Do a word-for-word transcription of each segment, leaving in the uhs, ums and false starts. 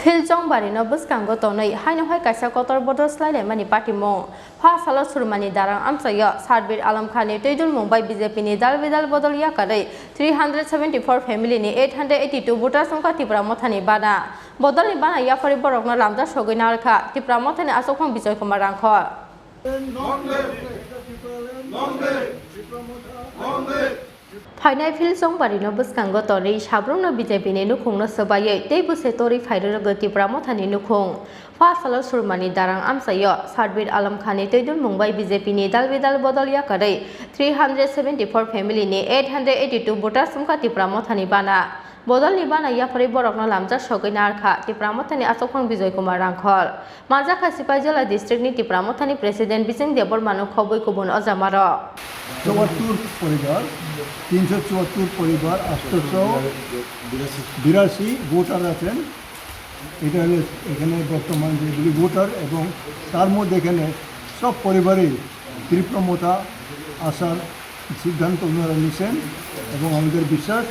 Phil Chongbari no bwskango tonwi haino hai kaisa kotor bodol slai laimani patimung. Pha salo Surmani Darang amchaio Sarbir Alam Khan ni twi dulmung bai B J P ni dal bidal bodol yakarwi three hundred seventy four family ni eight hundred eighty two voters wngkha Tipra Motha ni bana. Bodol ni bana yapharwi borok no lamjak sogwi narwkha Tipra Motha ni achukphang Bijoy Kumar Rangkhol. Phainai Phil Chongbari no bwskango tonwi sabrumno B J P ni nukhungno swbaiwi tei bwse torwi phairwrwgo Tipra Motha ni nukhung. Pha salo Surmani Darang amchaio Sarbir Alam Khan ni twi dulmung bai B J P ni dal bidal bodol yakarwi three hundred seventy four family ni eight hundred eighty two voters wngkha Tipra Motha ni bana. Bodol ni bana yapharwi borok no lamjak sogwi narwkha Tipra Motha ni achukphang Bijoy Kumar Rangkhol. Manjakha Sipaijala district ni Tipra Motha ni president Bising Debbarma no khobwi kubun o jamarok. চুয়াত্তর পরিবার, তিনশো চুয়াত্তর পরিবার, আটশো বিরাশি ভোটার আছেন। এটা হলো এখানে বর্তমান যেগুলি ভোটার, এবং তার মধ্যে এখানে সব পরিবারেই ত্রিপ্রা মথা আসার সিদ্ধান্ত ওনারা নিয়েছেন, এবং আমাদের বিশ্বাস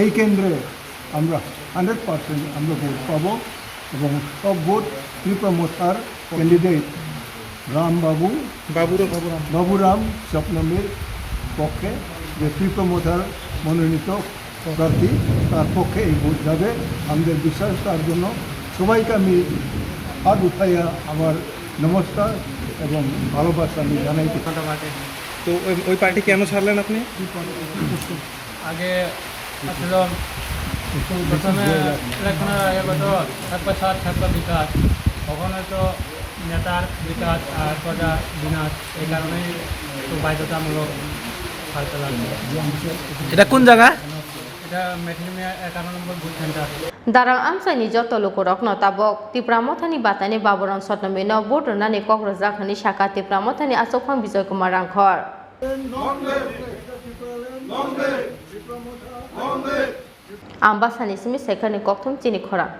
এই কেন্দ্রে আমরা হান্ড্রেড পার্সেন্ট আমরা ভোট পাবো, এবং সব ভোট ত্রিপ্রা মথার ক্যান্ডিডেট রাম বাবু, বাবুরাম। বাবুরাম স্বপ্নমীর পক্ষে, যে ত্রিপ্রা মথার মনোনীত প্রার্থী, তার পক্ষে এই ভোট যাবে। আমাদের বিশ্বাস, তার জন্য সবাইকে আমি হাত উঠাইয়া আমার নমস্কার এবং ভালোবাসা আমি জানাই। তো ওই, ওই পার্টি কেন ছাড়লেন আপনি? আগে আসলে প্রথমে ইলেকশনের আগে কত সাতটা সাত, সাতটা বিকাশ, তখন হয়তো নেতার বিকাশ আর প্রজা বিনাশ, এই কারণেই একটু বাধ্যতামূলক ছাড়তে লাগলো। এটা কোন জায়গা? এটা মেঠেলিয়া একান্ন নম্বর booth centre. Darang amchaini joto lukurokno tabuk Tipra Mothani batani Baburam Sotnomino vote rwnani kok rwjak hwnwi sakha Tipra Mothani achukphang Bijoy Kumar Rangkhol. Ambasani simi sekharni kokthum chini khorang.